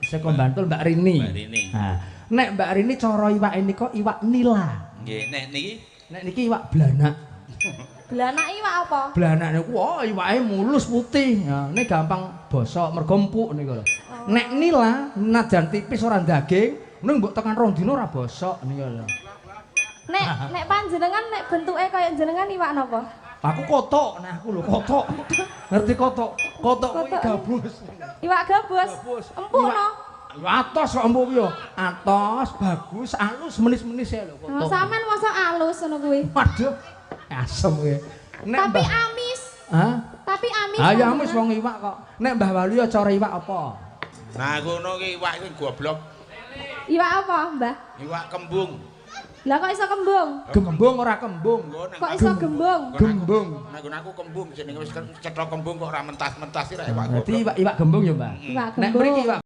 Saka Bantul Mbak Rini. Mbak Rini. Nah, nek Mbak Rini cara iwake nika iwak nila. Nggih, nek niki Nek niki iwak blanak. Blanak iwak apa? Blanak niku wah iwake mulus putih. Ya, ini gampang bosok mergo empuk niku lho. Nek nila najan tipis ora daging, ning mbok tekan 2 dina ora bosok niku lho. Nek nek panjenengan nek bentuke kaya jenengan iwak napa? Aku kotok, nah aku lho kotok. Ngerti kotok? Kotok kuwi gabus. Iwak gabus. Gabus. Empuk no. Ya atos kok empuk yo. Atos, bagus, alus, menis-menis ya lho kotok. Oh, sampean mosok alus ngono kuwi. Waduh, asem kowe. Nek Tapi Mbah amis. Hah? Tapi amis. Ayo amis wong iwak kok. Nek Mbah Walu ya cara iwak apa? Nah, ngono ki iwak iki goblok. Iwak apa, Mbah? Iwak kembung. Lah kok iso kembung? Gembung ora kembung. Kok iso gembung? Gembung. Nek aku kembung jenenge wis cetha kembung kok ora mentas-mentas iki ra iwak Berarti goblok. iwak iwak gembung ya, Mbah. Iwak Nek gembung. mriki iwak